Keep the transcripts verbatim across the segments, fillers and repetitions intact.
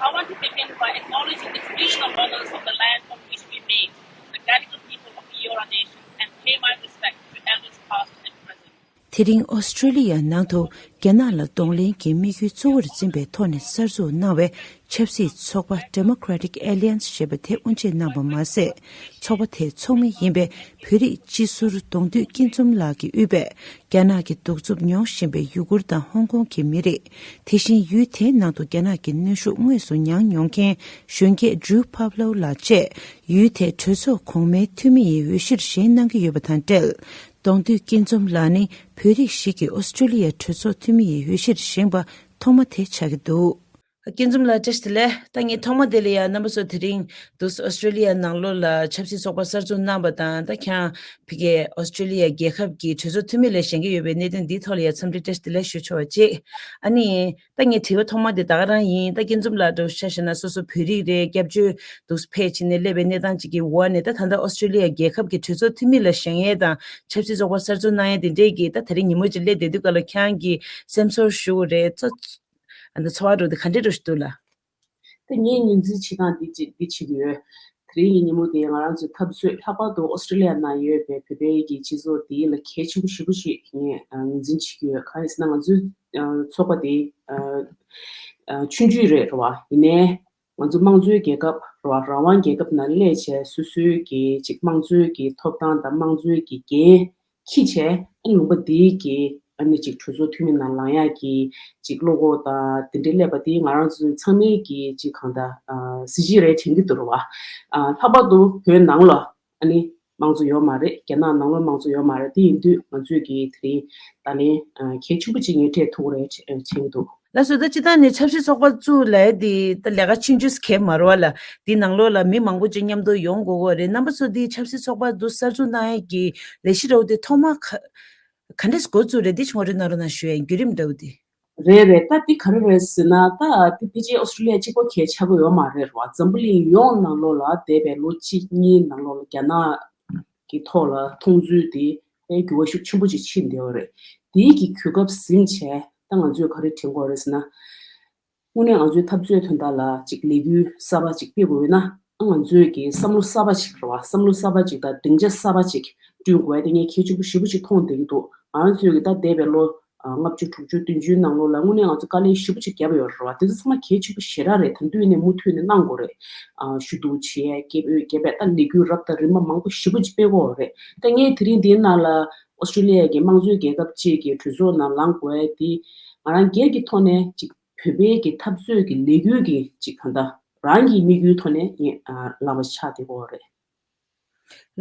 I want to begin by acknowledging the traditional owners of the land on which we meet, the Gadigal people of the Eora Nation, and pay my respect to elders past and present. དེ་རིང་ཨོ་སི་ཀྲོ་ལི་ཡ་ནང་དུ་རྒྱ་ནག་ལ་གདོང་ལེན་གྱི་དམིགས་ཡུལ་གཙོ་བོར་འཛིན་པའི་ཐོག་ནས་གསར་འཛུགས་གནང་བའི་ཆབ་སྲིད་ཚོགས་པ་Democratic Alliance ཞེས་པ་དེ་དབུ་འབྱེད་གནང་བ་མ་ཟད། ཚོགས་པ་དེའི་ཚོགས་མི་ཡིན་པའི་བོད་རིགས་སྤྱི་ཟུར་གདོང་འདུས་སྐྱིད་འཛོམས་ལགས་ཀྱིས་དབུས་པའི་རྒྱ་ནག་གི་གདུག་རྩུབ་མྱོང་བཞིན་པའི་ཡུ་གུར་དང་ཧོང་ཀོང་གི་མི་རིགས། དེ་བཞིན་ཡུལ་དེའི་ནང་དུ་རྒྱ་ནག་གི་གནོན་ཤུགས་དངོས་སུ་མྱངས་མྱོང་མཁན་གཞོན་སྐྱེས་Drew Pavlou ལགས་བཅས་ཡུལ་དེའི་གྲོས་ཚོགས་གོང་མའི་འཐུས་མི་ཡི་འོས་གཞིར་བཞེངས་གནང་གི་ཡོད་པ་དང་འབྲེལ། གདོང་འདུས་སྐྱིད་འཛོམས་ལགས་ནི་བོད་རིགས་ཤིག་གིས་ཨོ་སི་ཀྲོ་ལི་ཡའི་གྲོས་ཚོགས་འཐུས་མི་ཡི་འོས་གཞིར་བཞེངས་པ་ཐོག་མ་དེ་ཆགས་ཀྱི་འདུག་སྐྱིད་འཛོམས་ལགས་བཀྲ་ཤིས་བདེ་ལེགས། ད་ངས་ཐོག་མ་དེ་ལ་ཡང་རྣམ་པ་ཚོ་དེ་རིང་འདུག་ཨོ་སི་ཀྲོ་ལི་ཡ་ནང་ལོགས་ལ་ཆབ་སྲིད་ཚོགས་པ་གསར་འཛུགས་གནང་བ་དང་། ད་ཁྱེད་ཕ་གིའི་ཨོ་སི་ཀྲོ་ལི་ཡ་རྒྱལ་ཁབ་ཀྱི་གྲོས་ཚོགས་འཐུས་མི་ལ་བཞེངས་ཀྱི་ཡོད་པའི་གནད་དོན་འདིའི་ཐོག་ལ་ཡང་འཚམས་འདྲི་བཀྲ་ཤིས་བདེ་ལེགས་ཞུ་ཆོག་པ་གཅིག་ཨ་ནི། ད་ངའི་དྲི་བ་ཐོག་མ་དེ་ད་ག་རང་ཡིན། ད་སྐྱིད་འཛོམས་ལགས་འདྲ་བོ་ཆ་བཞག་ན་སོ་སོ་བོད་རིགས་རེད། སྐྱབས་བཅོལ་འདུག་ཕེབས་ཕྱིན་ནས་སླེབས་པའི་གནས་སྟངས་ཅིག་གི་འོག་ནས། ད་ད་ལྟ་ཨོ་སི་ཀྲོ་ལི་ཡ་རྒྱལ་ཁབ་ཀྱི་གྲོས་ཚོགས་འཐུས་མི་ལ་བཞེངས་ཡས་དང་ཆབ་སྲིད་ཚོགས་པ་གསར་འཛུགས་གནང་ཡས་དེ་འདྲས་ཀྱི་ད་དེ་རིང་ཉིན་མོ་ཅིག་སླེབས་བསྡད་དུས་སྐབས་ལ་ཁྱེད་རང་གི་སེམས་ཚོར་ཞུ་དགོས་རེད། ཚོ་ཚོ་ཚོར་བ་འདྲ་བོ་དེ་ག་འདྲས་འདྲ་བོ་ཞིག་འདུག་ལགས། ད་ངས་ངོས་འཛིན་བྱེད་སྟངས་འདི་ཅིག་འདི་བྱེད་ཀྱི་ཡོད། དེ་རིང་གི་ཉིན་མོ་དེ་ང་རང་ཚོའི་འཐབ་རྩོད། ལྷག་པར་དུ་ཨོ་སི་ཀྲོ་ལི་ཡ་ནང་ཡོད་པའི་བོད་པའི་གི་སྤྱི་ཚོགས་འདི་ལ་གལ་ཆེན་པོ་ཞེ་པོ་ཞིག་ངས་ཨ་ངོས་འཛིན་བྱེད་ཀྱི་ཡོད། གང་ཡིན་ཟེར་ན། ང་ཚོའི་ཨ་ཚོགས་པ་དེ་ཨ་ཨ་ཆུང་ཆུང་རེད་རེད་བ། ཡིན་ནའི་ང་ཚོ་དམངས་གཙོའི་རྒྱལ་ཁབ་རེད་བ། རང་དབང་རྒྱལ་ཁབ་ནང་སླེབས་བྱས་སོ་སོའི་གི་ཅིག་དམངས་གཙོའི་གི་ཐོབ་ཐང་དང་དམངས་གཙོའི་གི་འགན་འཁྱེར་བྱས། ཨ་ནི་ལུང་པ་འདིའི་གི་ཨ་ནི་ཅིག་གྲོས་ཚོགས་འཐུས་མི་ནང་ལངས་ཡག་གི་ཅིག་བློ་ཁོག་དང་དེ་འདྲའི་སླེབས་པ་དེ་ང་རང་ཚོ་ཚང་མའི་གི་ཅིག་གང་ལྟར་ཨ་གཟི་བརྗིད་རེད་དྲན་གྱི་འདུག་རེད་བ། ཨ་ལྷག་པར་དུ་བོད་ནང་ལ་ཨ་ནི་དམངས་གཙོ་ཡོད་མ་རེད། རྒྱ་ནག་ནང་ལ་དམངས་གཙོ་ཡོད་མ་རེད། དེ་ཡིན་དུས་ང་ཚོས་གི་དེ་རིང་ད་ལན་ཨ་གལ་ཆེན་པོ་ཅིག་ངས་འཕྲད་ཐུབ་ཀྱི་རེད་དྲན་གྱི་འདུག་ལགས་སོ། ད་སྤྱིར་བཏང་ནས་ཆབ་སྲིད་ཚོགས་པ་བཙུགས་ལབ་ཡས་འདི་ད་ལས་ཀ་ཆུང་ཆུང་ཞིག་གང་མ་རེད་བ་ལགས། འདི་ནང་ལོགས་ལ་མི་མང་པོ་ཅིག་མཉམ་དུ་ཡོང་དགོས་ཀྱི་རེད། རྣམ་པ་ཚོ་འདི་ཆབ་སྲིད་ཚོགས་པ་འདི་གསར་འཛུགས་གནང་ཡས་ཀྱི་ལས་གཞི་འདྲ་བོ་འདི་ཐོག་མ་ག་ག་འདྲས་འགོ་བཙུགས་རེད། འདི་ཅིག་ངོ་སྤྲོད་གནང་རོགས་གནང་ཞུ་ཡས། བརྒྱུད་རིམ་འདྲ་བོ་འདི། རེད་རེད། ད་འདི་ག་རེ་རེད་ཟེར་ན། ད་འདི་ཕལ་ཆེར་ཨོ་སི་ཀྲོ་ལི་ཡ་གཅིག་པོ་གལ་ཆགས་ཀྱི་ཡོད་མ་རེད་བ། འཛམ་བུ་གླིང་ཡོངས་ནང་ལོགས་ལ་འདས་པའི་ལོ་གཅིག་གཉིས་ནང་ལོགས་ལ་རྒྱ་ནག་གི་ཐོག་ལ་མཐོང་ཚུལ་དེ་དཔེ་འགྱུར་བ་ཤུགས་ཆེན་པོ་ཅིག་ཕྱིན་བསྡད་ཡོད་རེད། དེའི་གི་གོ་སྐབས་ཟིན་བྱས་ད་ང་ཚོས་ག་རེ་དྲན་དགོས་རེད་ཟེར་ན། དངོས་གནས་ང་ཚོའི་འཐབ་རྩོད་དོན་དག་ལ་ཅིག་ལས་འགུལ་གསར་པ་ཅིག་སྤེལ་དགོས་ཡོད་ན། ཨ་ང་ཚོས་ཀྱི་བསམ་བློ་གསར་པ་ཅིག་རེད་བ། བསམ་བློ་གསར་པ་ཅིག་དང་སྡིངས་ཆ་གསར་པ་ཅིག་བསྐྲུན་དགོས་ཡ་དེ་ངས་གལ་ཆེན་པོ་ཞེ་པོ་ཅིག་མཐོང་བསྡད་ཀྱི་འདུག་ང་རང་ཚོས་ཀྱི་ད་འདས་པའི་ལོ་ཨ་ལྔ་བཅུ་དྲུག་ཅུ་བདུན་ཅུའི་ནང་ལོགས་ལ་དངོས་གནས་ང་ཚོ་དཀའ་ལས་ཞེ་པོ་ཅིག་བརྒྱབ་ཡོད་རེད་བ། དེ་ཚོ་ཚང་མ་གལ་ཆེན་པོ་ཞེ་དྲག་རེད། ད་དུང་ནས་མུ་མཐུད་ནས་གནང་དགོས་རེད། ཨ་ཞུ་གཏུག་བྱས། སྐད་འབོད་རྒྱབ་པའི་ད་ལས་འགུལ་རབ་དང་རིམ་པ་མང་པོ་ཞེ་པོ་ཅིག་སྤེལ་དགོས་རེད། ད་ངས་དེ་རིང་འདིའི་ནང་ལ་ཨོ་སི་ཀྲོ་ལི་ཡ་གི་དམངས་གཙོའི་རྒྱལ་ཁབ་ཅིག་གི་གྲོས་ཚོགས་ནང་ལངས་དགོས་ཡ་དེ་ང་རང་སྒེར་གྱི་ཐོག་ནས་ཅིག་བོད་པའི་གི་འཐབ་རྩོད་ཀྱི་ལས་འགུལ་གྱི་ཅིག་གང་ལྟར་རང་གི་དམིགས་ཡུལ་ཐོག་ནས་ངས་ཨ་ལངས་པ་ཆགས་བསྡད་ཀྱི་ཡོད་རེད།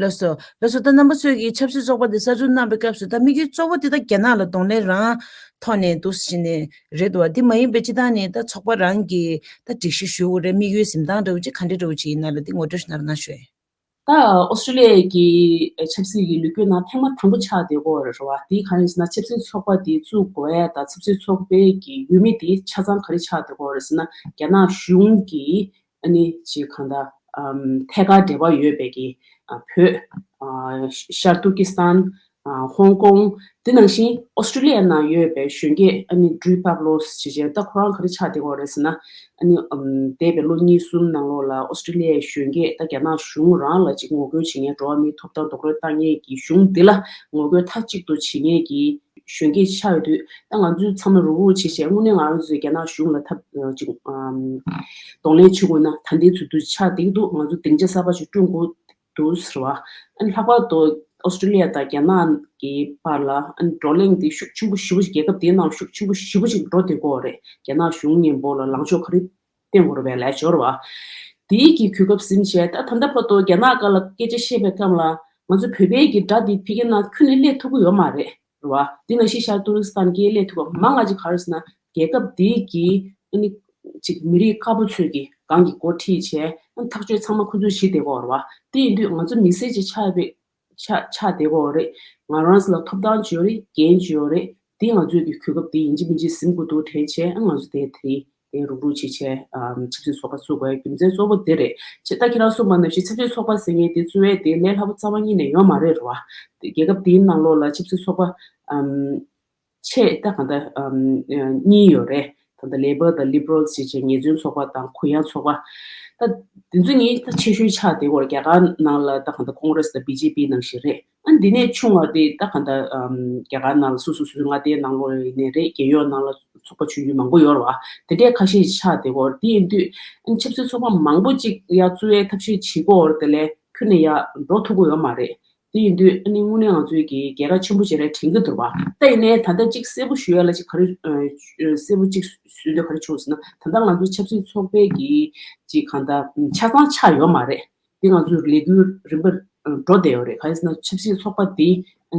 ལགས་སོ། ལགས་སོ། ད་རྣམ་པ་ཚོས་ཀྱི་ཆབ་སྲིད་ཚོགས་པ་འདི་གསར་འཛུགས་གནང་བའི་སྐབས་སུ་ད་དམིགས་ཡུལ་གཙོ་བོ་དེ་ད་རྒྱ་ནག་ལ་གདོང་ལེན་རང་ཐོག་ནས་འདུག་ཟེར་ནས་རེད་འདུག་བ། འདི་མ་ཡིན་པའི་སྤྱིར་བཏང་ནས་ད་ཚོགས་པ་རང་གི་ད་སྒྲིག་གཞི་ཞུ་དགོས་རེད། དམིགས་ཡུལ་འཛིན་སྟངས་འདྲ་བོ་ཅིག་ག་འདྲ་འདྲ་བོ་ཅིག་ཡིན་ན་ལ་འདི་ངོ་སྤྲོད་ཞིག་གནང་རོགས་གནང་ཞུ། ད་ཨོ་སི་ཀྲོ་ལི་ཡ་གི་ཆབ་སྲིད་ཀྱི་ལོ་རྒྱུས་ནང་ཐེངས་མ་དང་པོ་ཆགས་བསྡད་ཀྱི་ཡོད་རེད་བ། དེ་གང་ཡིན་ཟེར་ན། ཆབ་སྲིད་ཚོགས་པ་དེ་བཙུགས་དགོས་ཡ་དང་ཆབ་སྲིད་ཚོགས་པའི་གི་འོས་མི་དེ་ཆ་ཚང་ག་རེ་ཆགས་བསྡད་ཀྱི་ཡོད་རེད་ཟེར་ན། རྒྱ་ནག་གཞུང་གི་ཨ་ནི་ཅིག་གང་ལྟར་ཨམ་ཐད་ཀར་འབྲེལ་བ་ཡོད་པའི་གི་ཨ་བོད། ཨ་ཤར་ཏུར་ཀི་སི་ཐན། ཨ་ཧོང་ཀོང་། དེ་ནང་བཞིན་ཨོ་སི་ཀྲོ་ལི་ཡ་ནང་ཡོད་པའི་གཞོན་སྐྱེས་ཨ་ནི་ཌྲུ་པབ་ལོ་སི་ཅེས་བྱས། ད་ཁོ་རང་ག་རེ་ཆགས་བསྡད་ཀྱི་ཡོད་རེད་ཟེར་ན། ཨ་ནི་ཨམ་འདས་པའི་ལོ་གཉིས་གསུམ་ནང་ལོགས་ལ་ཨོ་སི་ཀྲོ་ལི་ཡའི་གཞོན་སྐྱེས་ད་རྒྱ་ནག་གཞུང་རང་ལ་ཅིག་ངོ་རྒོལ་བྱེད་མཁན། འགྲོ་བ་མིའི་ཐོབ་ཐང་རྡོག་རོལ་བཏང་མཁན་གྱི་གཞུང་འདི་ལ་ངོ་རྒོལ་མཐའ་གཅིག་ཏུ་བྱེད་མཁན་གྱི་གཞོན་སྐྱེས་ཆགས་ཡོད་དུས། ད་ང་ཚོས་ཚང་མ་རུག་རུག་བྱས་བྱས་དངོས་གནས་ང་རང་ཚོས་རྒྱ་ནག་གཞུང་ལ་ཐབས་ཅིག་ཨམ་གདོང་ལེན་བྱེད་དགོས་ན་ད་ལྟའི་ཚོད་དུ་ཆགས་བསྡད་ཀྱི་འདུག་ང་ཚོ་སྡིངས་ཆ་གསར་པ་ཞིག་བསྐྲུན་དགོས་འདུག་ཟེར་བ། ཨ་ནི་ལྷག་པར་དུ་ཨོ་སི་ཀྲོ་ལི་ཡ་དང་རྒྱ་ནག་གི་བར་ལ་ཨ་ནི་བགྲོ་གླེང་འདི་ཤུགས་ཆེན་པོ་ཞེ་པོ་ཞིག་རྒྱལ་ཁབ་དེའི་ནང་ཤུགས་ཆེན་པོ་ཞེ་པོ་ཞིག་འགྲོ་བསྡད་ཀྱི་ཡོད་རེད། རྒྱ་ནག་གཞུང་སྔོན་པོ་ལ་ལངས་ཕྱོགས་ག་རེ་བསྟན་དགོས་རེད་པས་ལབ་ཡ་ཅིག་ཡོད་རེད་བ། དེའི་གི་གོ་སྐབས་ཟིན་བྱས་ད་ད་ལྟ་བར་དུ་རྒྱ་ནག་སྒང་ལ་སྐད་ཆ་བཤད་པའི་སྐབས་ལ་ང་ཚོ་བོད་པའི་གི་དགྲ་འདི་ཕ་གི་ནང་ཁྱོན་ནས་སླེབས་ཐུབ་ཀྱི་ཡོད་མ་རེད། རེད་བ། དེ་ནང་བཞིན་ཤར་ཏུར་ཀི་སི་ཐན་གྱི་སླེབས་ཐུབ་པ་མང་ང་ཅིག་ག་རེ་ཟེར་ན། རྒྱལ་ཁབ་དེ་གི་ཨ་ནི་ཅིག་མི་རིགས་དཀར་པོ་ཚོས་ཀྱི་སྒང་གི་འགོ་ཁྲིད་བྱས། ཨ་ནི་ཐག་གཅོད་ཚང་མ་ཁོ་ཚོས་བྱེད་བསྡད་ཀྱི་ཡོད་རེད་བ། དེ་ཡིན་དུས་ང་ཚོ་མི་སེར་ཅིག་ཆགས་པའི་ཆགས་ཆགས་བསྡད་ཀྱི་ཡོད་རེད། ང་རང་ཚོ་ལ་ཐོབ་ཐང་ཅིག་ཡོད་རེད། འགན་ཅིག་ཡོད་རེད། དེ་ང་ཚོས་ཀྱི་གོ་སྐབས་དེ་ཡིན་གཅིག་མིན་གཅིག་ཟིན་དགོས་འདུག་དྲན་བྱས། ཨ་ང་ཚོ་དེ་དེ་རིང་དེ་རུག་རུག་བྱེད་བྱས་ཨམ་ཆབ་སྲིད་ཚོགས་པ་བཙུགས་པའི་རྒྱུ་མཚན་གཙོ་བོ་དེ་རེད། བྱས་ད་ཁྱེད་རང་གསུངས་པ་ནང་བཞིན་ཆབ་སྲིད་ཚོགས་པ་ཟེར་མཁན་དེ་བཙུགས་ཡས་དེ་ལས་སླ་པོ་རྩ་བ་ཉིད་ནས་ཡོད་མ་རེད་རེད་བ། དེ་རྒྱལ་ཁབ་དེའི་ནང་ལོགས་ལ་ཆབ་སྲིད་ཚོགས་པ་ཨམ་ཆེས་ད་གང་ལྟར་ཨམ་གཉིས་ཡོད་རེད། ད་ལྟ་Labour་དང་Liberal་ཞེས་བྱས་ངལ་རྩོལ་ཚོགས་པ་དང་གུ་ཡངས་ཚོགས་པ། ད་དེ་ཚོ་གཉིས་ད་ཆེ་ཤོས་ཆགས་བསྡད་ཡོད་རེད། རྒྱ་གར་ནང་ལ་ད་གང་ལྟར་Congress་དང་B J P་ནང་བཞིན་རེད། ཨ་འདི་ནས་ཆུང་བ་དེ་ད་གང་ལྟར་ཨམ་རྒྱ་གར་ནང་ལ་སོ་སོ་སོ་སོའི་མངའ་སྡེའི་ནང་ལོགས་ཡིན་ནའི་རེད། རྒྱལ་ཡོངས་ནང་ལ་ཚོགས་པ་ཆུང་ཆུང་མང་པོ་ཡོད་རེད་བ། དེ་འདྲའི་ཁ་ཤས་ཆགས་བསྡད་ཡོད་རེད། དེ་ཡིན་དུས་ཨ་ཆབ་སྲིད་ཚོགས་པ་མང་པོ་ཅིག་ཡར་བཙུགས་ཡའི་ཐབས་ཤེས་བྱེད་ཀྱི་ཡོད་རེད། དེ་ལས་ཁྱོན་ནས་ཡར་འགྲོ་ཐུབ་ཀྱི་ཡོད་མ་རེད། དེ་ཡིན་དུས་ཨ་ནི་དངོས་གནས་ང་ཚོས་ཀྱི་རྒྱལ་ཁ་ཆེན་པོ་ཅིག་རེད་དྲན་གྱི་འདུག་བ། ད་ཡིན་ནའི་ད་ལྟ་ཅིག་གསལ་པོ་ཞུ་ཡ་ལ་ཅིག་ག་རེ་ཨ་གསལ་པོ་ཅིག་ཟེར་འདོད་ག་རེ་བྱུང་ཟེར་ན། ད་ལྟ་ང་ཚོའི་ཆབ་སྲིད་ཚོགས་པའི་གི་ཅིག་གང་ལྟར་ཆ་ཚང་ཆགས་ཡོད་མ་རེད། དེ་ང་ཚོའི་ལས་འགུལ་རིམ་པར་འགྲོ་བསྡད་ཡོད་རེད། གང་ཡིན་ཟེར་ན་ཆབ་སྲིད་ཚོགས་པ་འདི་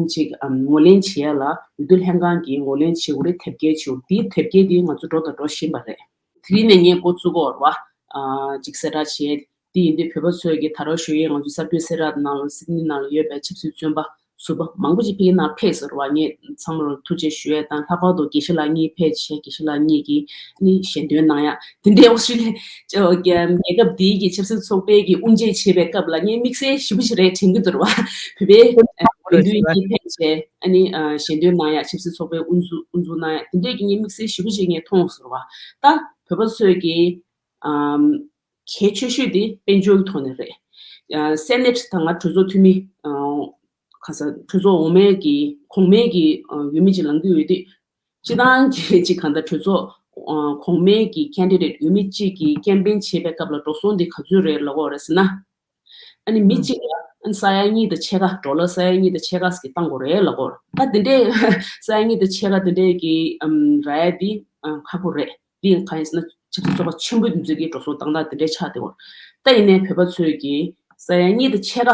ཅིག་ངོས་ལེན་བྱེད་ཡ་ལ་འོས་བསྡུ་ལྷན་ཁང་གིས་ངོས་ལེན་བྱེད་དགོས་རེད། དེབ་སྐྱེལ་བྱེད་དགོས། དེའི་དེབ་སྐྱེལ་དེ་ང་ཚོ་འགྲོ་དང་འགྲོ་བཞིན་པ་རེད། དེ་རིང་ནས་ངས་འགོ་བཙུགས་ཀྱི་ཡོད་རེད་བ། ཅིག་གསལ་བསྒྲགས་བྱས། དེ་ཡིན་དུས་བོད་པ་ཚོས་ཀྱི་ད་རོགས་ཞུ་ཡས། ང་ཚོའི་གསར་འགོད་གསལ་བསྒྲགས་ནང་ལ་སིད་ནི་ནང་ལ་ཡོད་པའི་ཆབ་སྲིད་བཙོན་པ་ཟུར་པ་མང་པོ་ཅིག་ཕ་གིའི་ནང་ཕེབས་ཟེར་བ། ངས་ཚང་མར་ཐུགས་རྗེ་ཞུ་ཡས་དང་། ལྷག་པར་དུ་དགེ་བཤེས་ལགས་གཉིས་ཕེབས་བྱས། དགེ་བཤེས་ལགས་གཉིས་ཀྱིས་ནི་ཞལ་འདོན་གནང་ཡ། དེ་འདྲའི་ཨོ་སི་ཀྲི་ལི་ཡ་རྒྱལ་ཁབ་འདིའི་གི་ཆབ་སྲིད་ཚོགས་པའི་གི་དབུ་འབྱེད་བྱེད་པའི་སྐབས་ལ་ངས་དམིགས་བསལ་ཞེ་པོ་ཅིག་རེད་དྲན་གྱི་འདུག་བ། བོད་པའི་འོས་བསྡུ་གཉིས་ཕེབས་བྱས་ཨ་ནི་ཞལ་འདོན་གནང་ཡ། ཆབ་སྲིད་ཚོགས་པའི་དབུ་འཛུགས་དབུ་འཛུགས་གནང་ཡ་དེ་འདྲའི་གི་ངས་དམིགས་བསལ་ཞེ་པོ་ཅིག་ངས་མཐོང་ཟེར་བ། ད་བོད་པ་ཚོས་གི་ཨམ། གལ་ཆེ་ཤོས་དེ་དཔལ་འབྱོར་གྱི་ཐོག་ནས་རེད། ཨ་སེ་ནེ་ཊི་དང་ང་གྲོས་ཚོགས་འཐུས་མི་ཨ་ག་ས་གྲོས་ཚོགས་འོག་མའི་གི་གོང་མའི་གི་ཨ་འོས་མི་ཅིག་ལངས་ཀྱི་ཡོད་དུས། སྤྱི་བཏང་གི་ཅིག་གང་ལྟར་གྲོས་ཚོགས་ཨ་གོང་མའི་གི་ཁེན་ཌི་ཌེ་ཊི་འོས་མི་གཅིག་གི་ཀེམ་པེན་བྱེད་པའི་སྐབས་ལ་འགྲོ་སོང་དེ་ག་ཚོད་རེད་ལབ་ཀྱི་ཡོད་རེད་ཟེར་ན། ཨ་ནི་མི་གཅིག་ལ་ཨ་ནི་ས་ཡ་གཉིས་དང་ཕྱེད་ཀ་ཌོ་ལར་ས་ཡ་གཉིས་དང་ཕྱེད་ཀ་ཟིག་བཏང་དགོས་རེད་ལབ་ཀྱི་ཡོད་རེད། ད་དེ་འདྲའི་ས་ཡ་གཉིས་དང་ཕྱེད་ཀ་དེ་འདྲའི་གི་ཨམ་རག་ཡ་དེ་ཨ་ཁག་པོ་རེད། དེ་ཡང་གང་ཡིན་ཟེར་ན་ཆབ་སྲིད་ཚོགས་པ་ཆེན་པོ་འདི་ཚོས་ཀྱི་འགྲོ་སོང་བཏང་སྟངས་དེ་འདྲའི་ཆགས་བསྡད་ཡོད། ད་ཡིན་ནའི་བོད་པ་ཚོས་ཀྱི་ས་ཡ་གཉིས་དང་ཕྱེད་ཀ་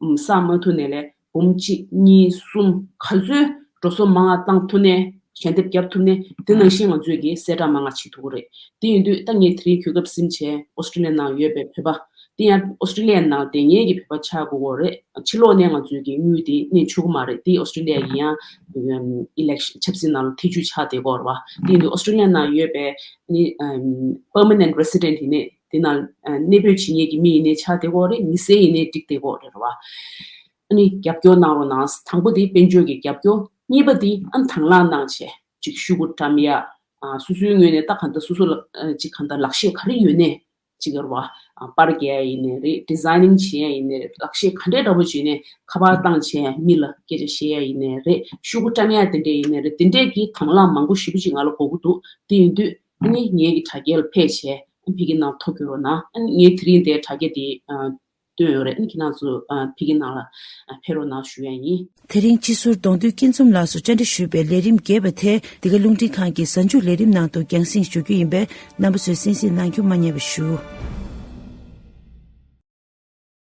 ཨམ་བསགས་མ་ཐུབ་ནའི་ལས་འབུམ་གཅིག་གཉིས་གསུམ་ག་ཚོད་འགྲོ་སོང་མང་བ་བཏང་ཐུབ་ནའི་ཞལ་འདེབས་བརྒྱབ་ཐུབ་ནའི་དེ་ནང་བཞིན་ང་ཚོས་ཀྱི་གསལ་བསྒྲགས་མང་བ་བྱེད་ཐུབ་ཀྱི་རེད། དེ་ཡིན་དུས་ད་ངས་དེ་རིང་གོ་སྐབས་ཟིན་བྱས་ཨོ་སི་ཀྲི་ལི་ཡ་ནང་ཡོད་པའི་བོད་པ། དེ་ཡང་ཨོ་སི་ཀྲི་ལི་ཡ་ནང་བསྡད་མཁན་གྱི་བོད་པ་ཆགས་དགོས་ཀྱི་རེད། ཕྱི་ལོགས་ནས་ང་ཚོས་ཀྱི་དངུལ་དེ་གནས་ཆོག་གི་མ་རེད། དེ་ཨོ་སི་ཀྲི་ལི་ཡ་གི་ཡང་ཨིལེག་ཤན་ཆབ་སྲིད་ནང་ལ་ཐེ་ཇུས་ཆགས་བསྡད་ཀྱི་ཡོད་རེད་བ། དེ་ཡིན་དུས་ཨོ་སི་ཀྲི་ལི་ཡ་ནང་ཡོད་པའི་ནི་permanent resident་ཡིན་ནའི་དེ་ནང་གནས་སྤོས་བྱེད་མཁན་གྱི་མི་ཡིན་ནའི་ཆགས་བསྡད་ཀྱི་ཡོད་རེད། མི་སེར་ཡིན་ནའི་འགྲིག་བསྡད་ཀྱི་ཡོད་རེད་བ། ཨ་ནི་རྒྱབ་སྐྱོར་གནང་རོགས་གནང་། དང་པོ་དེ་དཔལ་འབྱོར་གྱི་རྒྱབ་སྐྱོར། གཉིས་པ་དེ་ཨ་ནི་དང་བླངས་གནང་བྱས་ཅིག་ཤོག་གུ་བཀྲམ་ཡ། ཨ་སོ་སོའི་ངོས་ནས་ད་གང་ལྟར་སོ་སོ་ལ་ཨ་ཅིག་གང་ལྟར་ལག་ཤེས་ག་རེ་ཡོད་ནའི་ཅིག་ཡོད་རེད་བ། ཨ་པར་རྒྱག་ཡ་ཡིན་ནའི་རེད། ཌི་ཛའི་ནིང་བྱེད་ཡ་ཡིན་ནའི་རེད། ལག་ཤེས་ག་འདྲའི་འདྲ་པོ་བྱས་ནའི་ཁ་པར་བཏང་བྱས་མི་ལ་སྐད་ཆ་བཤད་ཡ་ཡིན་ནའི་རེད། ཤོག་གུ་བཀྲམ་ཡ་དེ་འདྲ་ཡིན་ནའི་རེད། དེ་འདྲས་ཀྱི་དང་བླངས་མང་པོ་ཞེ་པོ་ཅིག་ང་ལ་དགོས་ཀྱི་འདུག་དེ་ཡིན་དུས་ཨ་ནི་ངའི་གི་དྲ་རྒྱའི་ལ་ཕེབས་བྱས་ཨ་ཕ་གི་ནང་ཐོ་བཀོད་རོགས་གནང་། ཨ་ནི་ངས་དེ་རིང་དེ་དྲ་རྒྱ་དེ་ཨ་བཏོན་ཡོད་རེད། ཨ་ནི་ཁྱེད་རང་ཚོ་ཨ་ཕ་གི་ནང་ལ་ཨ་ཕེབས་རོགས་གནང་ཞུ་ཡ་ཡིན། དེ་རིང་སྤྱི་ཟུར་གདོང་འདུས་སྐྱིད་འཛོམས་ལགས་སུ་བཅར་འདྲི་ཞུས་པའི་ལས་རིམ་རྒྱས་པ་དེ་འདི་ག་རླུང་འཕྲིན་ཁང་གི་གཟའ་མཇུག་ལས་རིམ་ནང་དུ་རྒྱང་སྲིང་ཞུ་རྒྱུ་ཡིན་པས་རྣམ་པ་ཚོས་གསན་གཟིགས་གནང་རྒྱུ་མ་བསྙེལ་བ་ཞུ།